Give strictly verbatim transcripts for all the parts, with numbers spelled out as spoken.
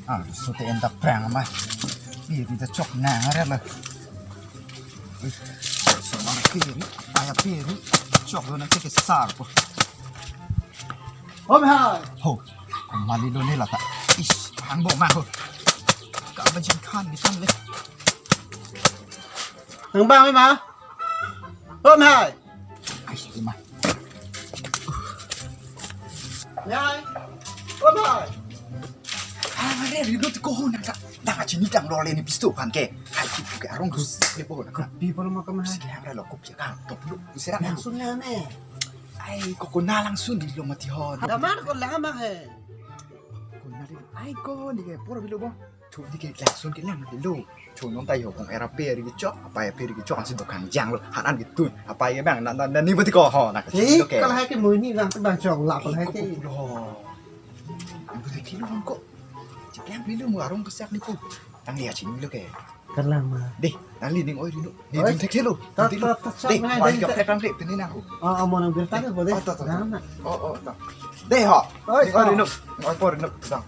Ah, so te enda prang ma. Piri ta chok nang are lo. Ui, so ma piri, aya piri, chok lo na ke sar ko. Om hai. Ho, mali lo ne lata. Is, hang bo ma ho. Ka ba jin khan ni san le. Nang bang ma? Om hai. Ai, si ma. Hai. Om hai. Ah, are ri lo ti ko ho nang ka. Nang aji ni dang lo le ni pisto phan ke. Ai, ki ke arong dus le bo nang ka. Pi pon ma ka ma hai. Si hang ra lo kup ya ka. Top lo. Isera. Nang sun le ne. Ai, ko ko na lang sun di lo mati ho. Daman ko la ma hai. Ko na di. Ai, ko ni ke por bi lo bo. Thu di ke lang sun ke lang di lo. Thu non ta yo kong era pe ri chok, apai pe ri chok, ansi dokang jang lo. Han an ke tun, apai ke bang, na, na, na ni bati ko ho, na ke. Eh, lo ke. Kalau hai ke mui ni bang, bang chok lap hai ke. Ko lo. Ang bati ke lo ko. Cik yang bilu mu arong kesak ni ko. Tang lihat sini lo ke. Kalang ma. Deh, tang li ning oi dulu. Ni oi. Dun thek lo. Ta, ta, ta, ta, deh, ta, wan ta, jok ta. Thek tang deh, pini nang ko. Oh, oh, mau nang bil tadi boleh. Oh, ta, ta, ta. Jangan, nak. Oh, oh, ta. Deh, ho. Oi, ning oi, oh. Dulu. Oi, por dulu. Tang.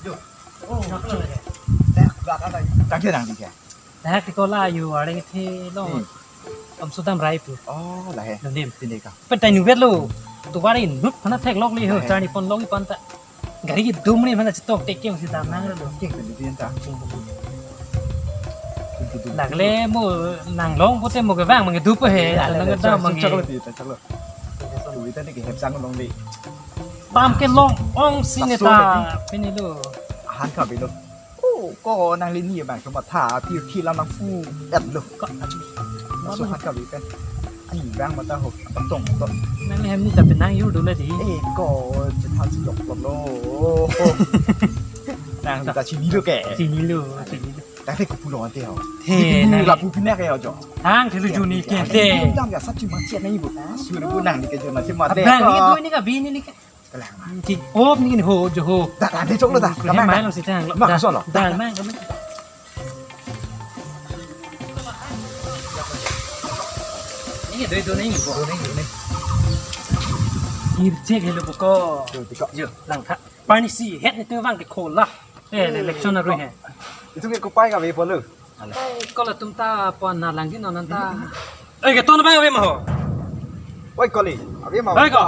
Yo. Oh, nak lo ya. Dah, belakang lagi. Tang dia nang dia. Dak ti ko la yu areng the lo. Hmm. Om sudam rai pu. Oh, la he. Lo nem. Sini ka. Pen tai nu vet lo. Tu warin nut phana thek lok li ho. La he. Charni pon lok i pan ta. Gari ke dum ni phana chitok tek ke si dam nang lo. Ke ke di ta. Lagle mo nang long pote mo ke bang mang du po he. Ala nang da mang. Chalo ti ta chalo. Tu ita ni ke hep sang long di. Pam ke long ong si ne ta. Pini lo. Han ka bi lo. Oh, ko nang le ni bang cuma tha pi khi lam nang pu et lo. Ko, laso hat ka bi pen. Ani bang mata ho, patong to. Nang le hem ni ta penang yu do le di. Eh, ko chethan si lok lok lo. Nang ta chini lo ke. Chini lo, chini lo. Ta the ko pulo ante ho. He, ni nang lapu pina ke ho jo. Thang thelu juni ke te. Dam ya sat chi ma chi nai bu. Sur bu nang ni ke jo na chi ma te. Abang ni ko. Doi ni ka bi ni ni ke. Kalang ma. Ki op ni ho jo ho. Da, da, de chok lo da. He, mai lo si thang lo. Ma, da, so lo. Da, da, mai, mai. Ni doi do ni bo. Do ni, do ni. Ir chek helo ko. Do, di ko. Jo, lang tha. Pani si het ni tu vang ke khola. Eh, election na ru he. Itu ke kupai ka be polo. Ko latum ta pon na lang di non ta. Oi, ke ton ba ave ma ho. Oi, koli, ave ma ho. Oi, ko.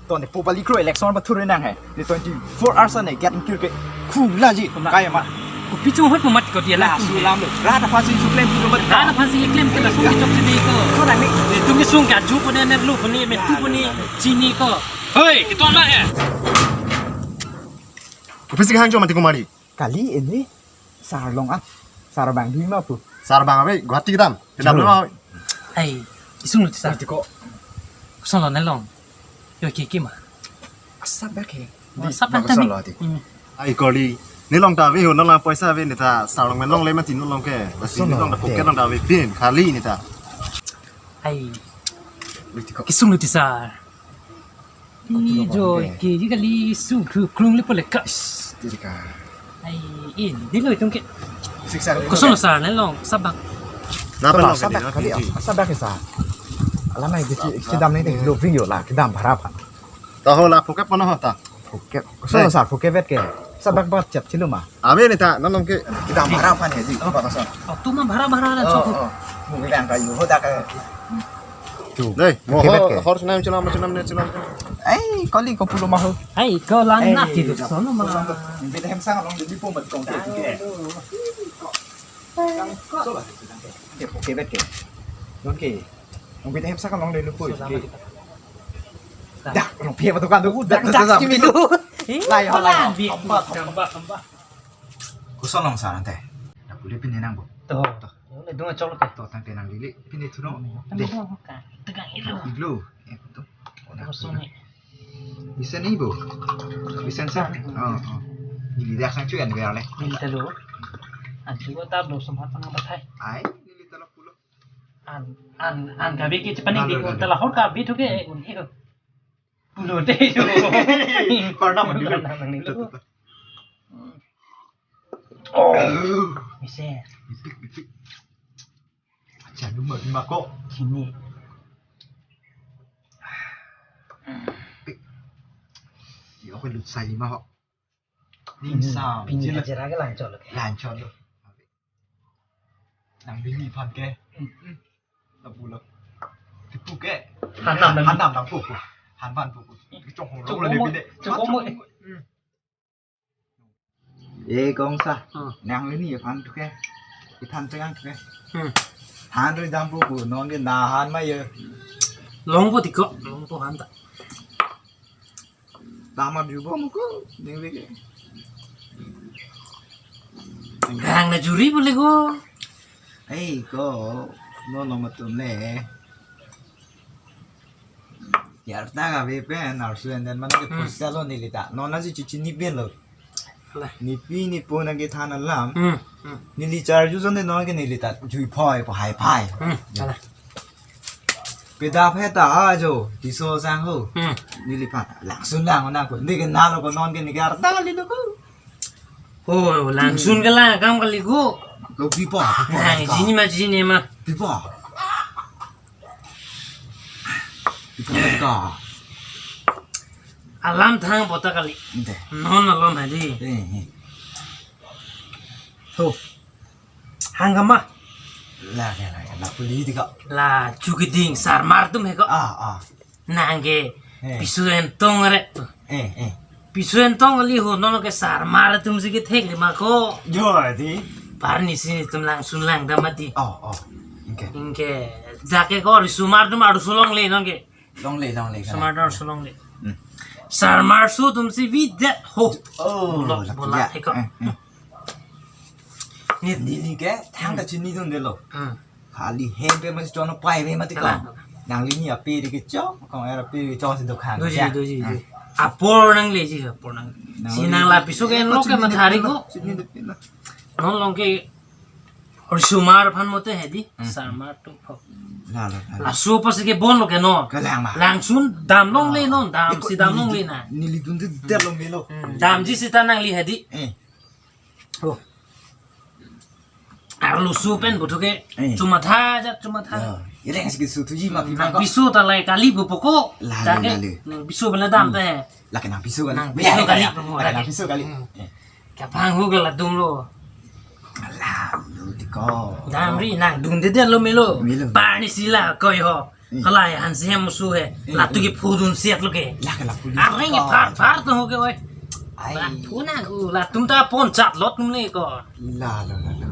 Ton ni pu pali kro election ba thur nang he. Ni twenty-four hours ne get kir ke. Khu la ji. Kai ma. Ko pichung hot ko mat ko dia la. Su lam lo. Ra ta pasi su klem tu mat. Ra ta pasi klem ke la sung ke chok sini ko. Ko na ni. Ni tum ke sung ka ju ko ne ne lu ko ni me tu ko ni chini ko. Hoi, ke ton ba he. Ko pisi hang jo mati ko mari. Kali ini sar long ah. Sar bang dui ma pu. Sar bang ave Guwahati kedam. Kedam lo ma. Ai, isung lo ti sar. Ti ko. Koson lo ne long. Yo ki ki ma. Asap bak he. Oh, asap bak ta ni. Ai koli. Ne long ta ave ho na la poisa ave ne ta sar long men long le ma ti nu long ke. Basi ne long ta pocket long ta ave pin kali ne ta. Ai. Ti ko. Isung lo ti sar. Ijo ke ji kali su kru krung le pole ka. Is, ti ka. Ai, in, di lo itum ke. Siksa. Koson lo sar ne long, sabak. Na pa long sabak kali, sabak ke sa. Alam ai di kedam ne di lo bring yo la, kedam bhara bha. Ta ho la pocket pon ho ta. Pocket. Koson lo sar pocket vet ke. Sabak bat chat chilo ma. Ave ne ta, non ke kedam bhara aphan he ji, oh, bhara san. Oh, tu ma bhara bhara na chok. Oh, oh. Mo ke bang kayu ho ta ka. Tu. Dei, mo ho, hor sunam sunam sunam ne sunam. Ai, koli ko pulo ma ho. Ai, ko lan na ti tu sono ma. Bit hem sang long di po mat kong ke. Ke po ke bet ke. Non ke. Bit hem sang long le lu po ke. Dah, long pia betul kan tu. Dah, dah, dah, dah. Lai ho, lai ho. Kamba, kamba, kamba. Koson long sar ante. Na puli pin nang bo. To. To. Yo, le dong chok lo te. To tang te nang lili pin thu no. Tang de. Dong ka. Tegang ilo. Ilo. Eh, to. Ko na. Koson ni. Bisa ni bo. Bisa sa. Oh, oh. Lili dah sang chuan ber le. Lili ta lo. An chu ta lo som hat tang ba thai. Ai, lili ta lo pulo. An, an, an ka bi ki chepani bi ko ta la hor ka bi thu ke un hi ko. Pulo te yo. Parnam ni. Parnam ni lo. Oh. Mise. Acha, lu ma, lu ma ko. Kini. Pelut sai ma ho. Ning Hmm, sa, pini jela. Ajar ke langchot lo ke. Langchot lo. Nang bini aphan ke. Hmm. Tabu lo. Tipu ke. Hanam nang. Hanam nang pu pu. Han pan pu pu. Chong hong lo Chong le mo, bide. Chong mo. Hmm. Eh, kong sa. Hmm. Nang lini aphan tu ke. Iphan tengang tu ke. Hmm. Han ri dam pu pu. Non ke na han ma ye. Long pu tiko. Long pu han ta. Tama jubo mo ko, ningve ke. Hang na juri bole ko. Ei ko, no no matum le. Yarta ka ve pen arsu and then mane ke Hmm. Poisa lo neli ta. No na ji chichi ni ben lo. Ala. Nipi nipo nang kethan alam. Hmm, hmm. Neli charju jon de no ke neli ta. Jui phoi po hai phai. Hmm, ala. Peda phe ta ajo, tiso sang ho. Hmm. Neli phan, langsun lang nang ko. Neke nalo ko non ke neke arta kali lo ko. Oh, langsun ke lang, kam kali ko. Lo pipo, pipo. Nang ka. Jini ma, jini ma. Pipo. Pipo ka. Alam thang pota kali. Ente. Non alam hadi. Eh, eh. Ho. Hang kama. La, la, la, la, puli di ko. La, chukiding, sarmar tum he ko. Ah, ah. Nang ke, Eh. Piso en tong re. Eh, eh. Piso en tong li ho, non ke sarmar tum si kethek li ma ko. Jo, di. Parni si tum langsun lang dam mati. Oh, oh. Oke. Inke, jake ko, risumar tum aru sulong le, non ke. Longle, longle, Sumar longle. Dor sulong le. Hmm. Sarmar su tum si videt ho. Oh, Bolak, la bolak, ya. Eko. Eh, eh. Ni, ni, ni ke, thang ta Hmm. Chini dun de lo. Hmm. Khali hem pe mas chono pai pe mati Kalang. Kong. Nang lini ape de ke chong, kong era pe ke chong si dokan. Doji, ya. Doji, Hmm. Doji. Apor nang le ji, apor nang. Nang Si le nang ji. La piso ke Eko lo ke chini de mathari pila, ko. Chini de pila. Non long ke Or sumar aphan mote hedi, Hmm. Sarmar tu pho. La, la, la, la. Laso apotsi kebon lo ke no. Kalang ma. Langsun dam longle Ah. Non, dam Eko si dam neli longle dun-, na. Neli dun de de lo melo. Hmm, damji sita nangli hedi. Eh. Oh. Arlo su pen bothok ke Eh. Chumatha ja, chumatha. Ya. Ireng si kesu thuji ma pi Nang ma ko. Piso ta lai kali bu poko. La, la, Jake, la, la. Nang piso bela dam Hmm. Te. Lake nang piso kali. Nang piso Ya, kali, ya, ya. Nang piso kali. Hmm. Eh. Kapang hu ke latum lo. Ala, lo tiko. Damri nang dun de de lo melo. Melo. Parni si la koi ho. Hmm. Kalai han si hem su he. Hmm. Latu ke phudun siat lo ke. La ke la phudun. Areng ke phar phar to ho ke oi. Ai. La phu na ku latum ta pon chat lot num le ko. La la la la.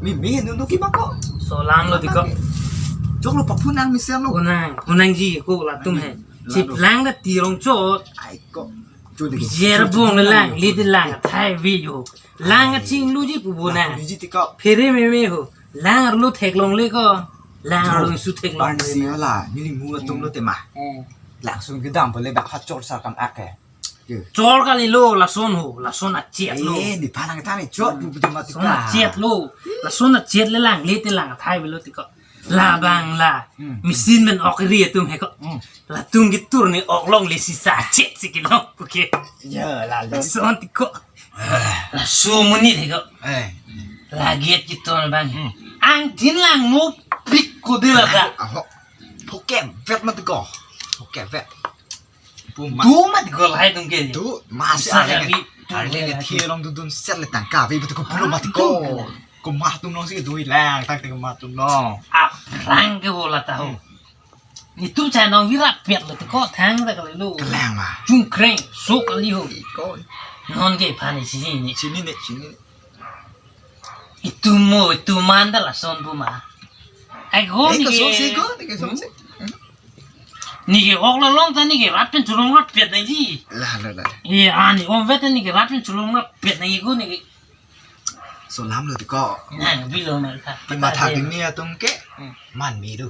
Mi mi nu nu ki ma ko. Solam lo tiko. Jok lo paphun nang mi siam lo. Phun nang, phun nangji ko latum he. La Chip lo. Lang da tirong chot. Ai ko. Jodi. Jer bong le lang, le de lang, thai vi yo. Lang a ching lu ji pu bu na. Lu ji ti ko. Phere me me ho. Lang arlo thek longle ko. Lang arlo su thek longle. Parsi la, neli mu atum lo tema. Eh. Langsung kedam pole bak ha chor sa kam ak ke. Ye. Chor kali lo, lason ho, lason a chet lo. Eh, ni phanang ta ni chot pu pu mati Son ka. A chet lo. Lason a chet le lang, le te lang, thai vi lo ti ko. Labang la. Hmm. Machine men ok ri atum he ko. Hmm. Latum kitur ni ok longle sisa chet si kilong. Oke. Ya, la lo. Son ti ko. Laso monit he ko. Eh. Laget kitur bang. Hmm. Angthin lang mo pik ko de la ta. Ahok. Phoke vet mati ko. Phoke vet. Pu ma. Tu mati ko lahai tum ke. Tu masih Bisa ada lagi. Kan? Ada lagi thie long dudun set le tangka ve betul ko pulo mati ko. Ko mah tum long si dui lang tak ko mah tum long. Aprang ke bola tahu. Hmm. Ni tu chai nong vira pet lo te ko thang ta kali lo. Kelang ma. Chung kreng sok kali ho. Iko. Non ke pani sini ni. Sini ni, sini ni. Itum mo, itum man ta lason pu ma. Ai go Eh, ni ko ke. Sok si ko, ni ke sok si. Hmm? Ni ke ok lo long ta ni ke rat pen chulong rat pet nangji. La, la, la. Ye, ani om vet ni ke rat pen chulong rat pet nangji ko ni ke. So lam lo ti ko. Nang bilo na ka. Ki matha ki ni atum ke. Hmm. Man mi du.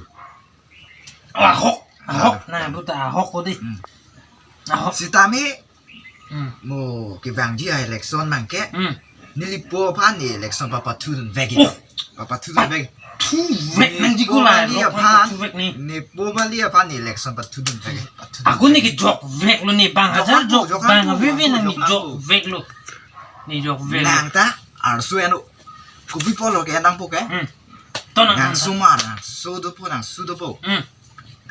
Ahok, ahok, na buta ahok ko di. Hmm. Ahok. Sitame Hmm. Mo kevangji a election mang ke. Hmm. Neli po aphan ni election papathudun vek. Oh. Papathudun vek. Thu vek nangji ko la, Nepali lo aphan, thu vek ni. Nepali aphan ni election pathudun vek. Pathudun Ako ni vek. Kejok vek lo ni bang Jok hajar ako, jok jok bang ako, ave ave jok nang ako, ni jok jok ako. Vek lo. Ni jok vek lo. Nang ta arsu eno. Kopi pulo ke nang po ke. Hmm. To nang Nang nang. Sumar nang su dopo nang su dopo. Hmm.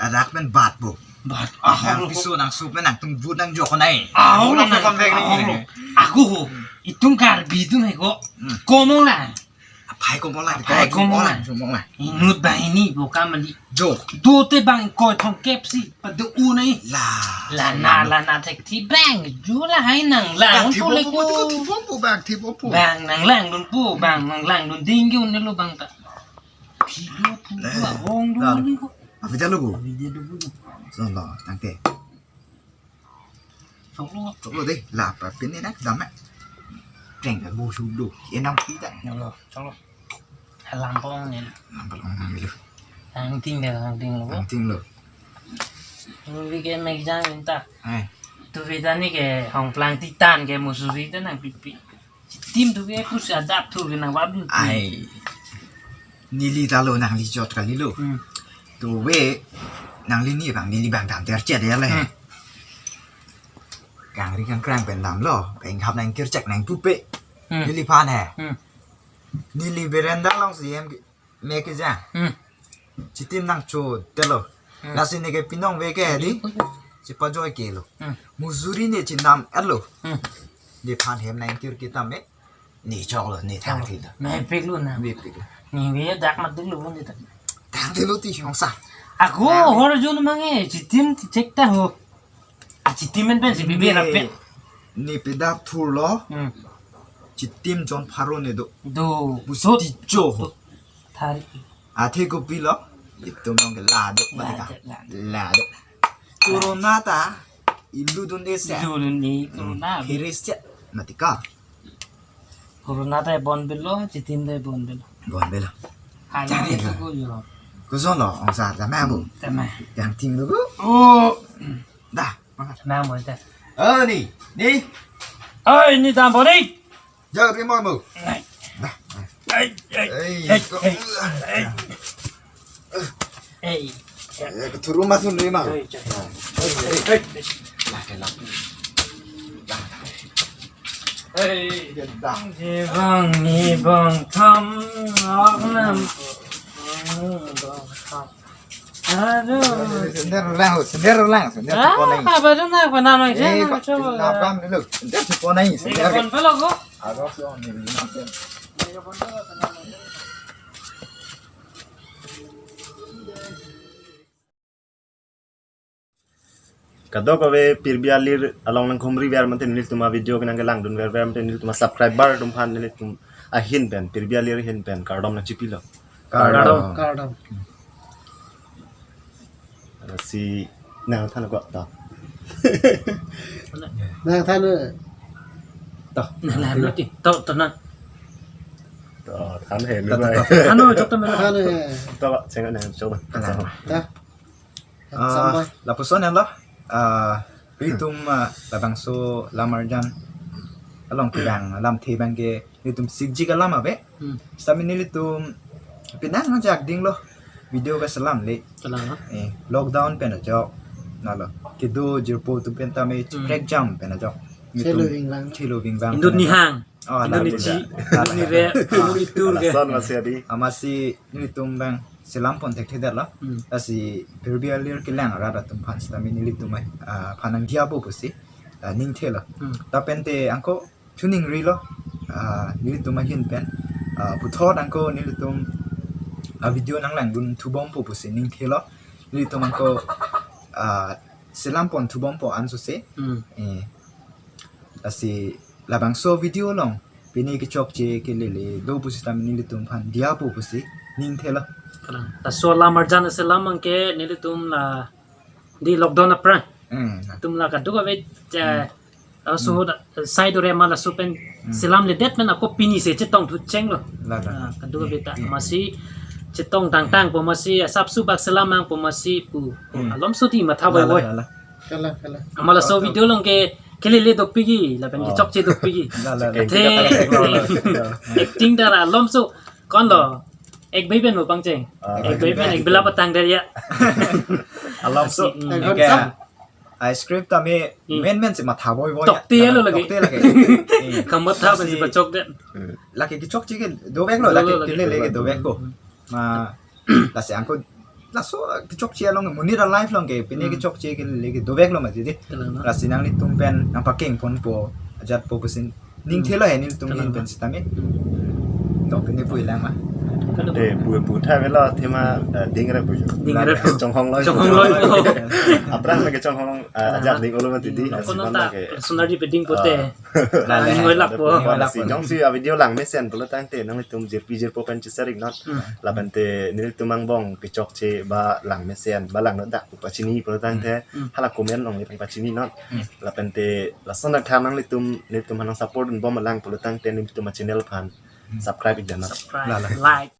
Adak pen bat po. But ahok lo. Nangpiso nangso pen nangtum vote nangjok nai. Ahok lo, ahok lo, nang, ahok lo. Ako ho. Itum Karbi atum he ko. Hmm. Komong la. Aphai komong la. Aphai komong la. Komong la. Inut banghini bo kamali. Jo. Dote bang ingkoi throngkep si pado-un nai. La. Lana, lana thekthi bang. Jo lahai nang. Bang langdun thibompo, ko. Thibompo, bang thibompo. Bang nanglangdunpo, bang nanglangdun ding ke un-elo bang ta. Video pu, eh, ahong do la, ni ko. Avideo lo bu. Video lo bu. Choklo, tangte. Choklo. Choklo dei, la pa pin ni nak dam eh. Treng ka bu su do. Enam pi ta. Choklo, choklo. Alam pong ni. Alam pong ni lo. Angting de, angting lo. Angting lo. Movie ke mek jang inta. Eh. Tu video ni ke hong plang titan ke musuri ta nangpipi. Chitim tu ke pus adap tu ke nang wabin. Ai. Neli ta lo nangli chot kali lo. Hmm. Tu ve nangli ni bang neli bang dam ter chet ya le. Hmm. Kangri kangkrang pen damlo. Bang hap nangkirchek nangpupe. Hmm. Neliphan he. Hmm. Neli veranda along si em ke, me ke ja. Hmm. Chitim nangcho telo. Hmm. Lasi ne ke pinong ve ke di. Chipajoi ke lo. Hmm. Musuri ne chinam elo. Hmm. Neliphan hem nangkir kita me. Ne choklo, ne thang thilo. Mepik lo na. Mepik lo. Ne ve dak ma dulu bon ta. Thang thilo ti hong sa. Ako hor jun mange, chitim ti chek ta ho. A chitim men pen si bibi rapi. Ne pedap thurlo. Hmm. Chitim jon pharo ne do. Do. Busi cho ho. Thari. Athe kopilo. Itum nong ke la do. La do, la do. La do. Corona ta. Ilu dun de se. Ilu dun de corona. Hmm. Virus che. Mati ka. Corona ta bon bilo, chitim ta bon bilo. Bon bilo. Hai. Chari itu lo. Ko yo. Koson lo, ong sa, tama bu. Tama. Yang ting lo bu. Oh. Dah. Nang mo ta. Oh, ni. Ni. Oi, ni tam bo ni. Jauh ri mo mo. Ai. Dah. Ai, ai, ai, ai, ai. Ai. Eh, ke turu mas nun ri ma. Ai, ai. Ai, ai. Lah, ke lah. Ai. Dah. Ni bang, ni bang, tham, ak nam. Ni bang, tham. Aduh. Sender ulang, sender ulang, sender. Ah, chepon nai. Apa tu nak apa nama je? Eh, nak kok coba. Apa dulu? Sender chepon nai, sender. Telepon pelo ko? Aduh, so ni. Kadokave Pirbi alir along nangkhumri ver mate nelitum a video ke nangkelangdun ver ver mate nelitum a subscriber atum aphan nelitum ahin pen, Pirbi alir ahin pen kardom nangchipilo. Kardom. Kardom. Kardom. Si nangthan ko to. Nangthan. To. Nangthan ti. To, to na. To, than he. To, to, to. Ano, chok to mena. Than he. To, chenga nang chok. To. Ah, sampai. Lapuson ya lo. Ah, itum, ah, labangso lam arjan along kedang lamthe abang ke itum sikji ke lam ave. Hmm. Sami nelitum penang ajak dinglo video ke selam le. Selam, ha? Eh, lockdown pen ajok. Nalo. Kedo jirpo atum pen tame, hmm, chiprek jam pen ajok. Chelo itum vingvang. Chelo vingvang Indut pen ajok. Nihang. Oh, Indut lalu nichi, juga. Indut nire, ah, Indut nitur ke. Lason masih adi. Amatsi nelitum abang selam pon thekthedetlo. Hmm. Lasi Pirbi alir kelang arat atum aphan sitame nelitum ai, ah, aphan nangdiyapo pusi, ah, ningthelo. Hmm. Lapen te angko chuning rilo, ah, nelitum ahin pen, ah, puthot angko nelitum, ah, video nanglangdun thubompo pusi ningthelo. Nelitum angko, ah, selam pon thubompo ansose. Hmm. Eh, lasi labangso video along pini kechokche kelele do pusitame nelitum aphan diyapo pusi ningthelo. Kalang. Laso lam arjan selam abang ke nelitum la di lockdown aphrang. Hmm. Itum la kadokave, eh, hmm, laso, hmm, side ore ma laso pen, hmm, selamledet pen ako pini si chetong thuchenglo. La, la. Ah, kadokave ta, hmm, amatsi chetong tangtangpo amatsi asapso bak selam nangpo amatsi pu. Hmm. Alomso ti matha, la, la, boi boi. La, la. Kalang, kalang. Amat laso, okay, video along ke kelele dopikji, lapen, oh, kechokche dopikji. La, la, la. Te, la, la, la, la, acting ta alomso, konlo, ek bhai pen mo pangcheng. Ah, ek bhai pen, ek bhai pen, ek bhai pen, ek bhai pen. Alomso, hmm, ek bhai pen. Ice cream tame, hmm, men men si matha boi boi. Tokte lo lake. Tokte lake. Eh, kamatha pen si, lasi pachokdet. Lake kechokche ke doveklo, do, lake, do, lake, kelele ke dovekpo. Ma, lasi angko laso kechokche along monit a-life along ke pine Hmm. kechokche ke leke doveklo mati dei. Kalang no. Lasi nanglitum pen nangpakeng ponpo ajat po pusi ning Hmm. thelo he nelitum Kalang pen no. sitame. Hmm. To pine pu-ilang ma. Kalang no. Eh, pu pu tha velo athema, eh, ding re pu. Ding re pu. Chonghong loi. Chonghong loi. Aphrang lake chonghong, eh, Kalang ajat no. Ding olo mati dei. Ding olo. Lasi Kono non ta lake personally peding pote. Ah. Lalang. Ningoi lakpo. Ningoi lakpo. Lasi jongsi a-video langmesen pulo tangte nanglitum jirpi jirpo pen chesharing non. Hmm. Lapen te nelitum angbong kechokche ba langmesen ba langnodak pu pachini pulo tangte Hmm. hala comment along nelitum pachini non. Hmm. Lapen te lason athak nanglitum nelitum aphan nang support dunbom alang pulo tangte nelitum a-channel aphan Hmm. subscribe ik dam non. Subscribe, Lalang. Like.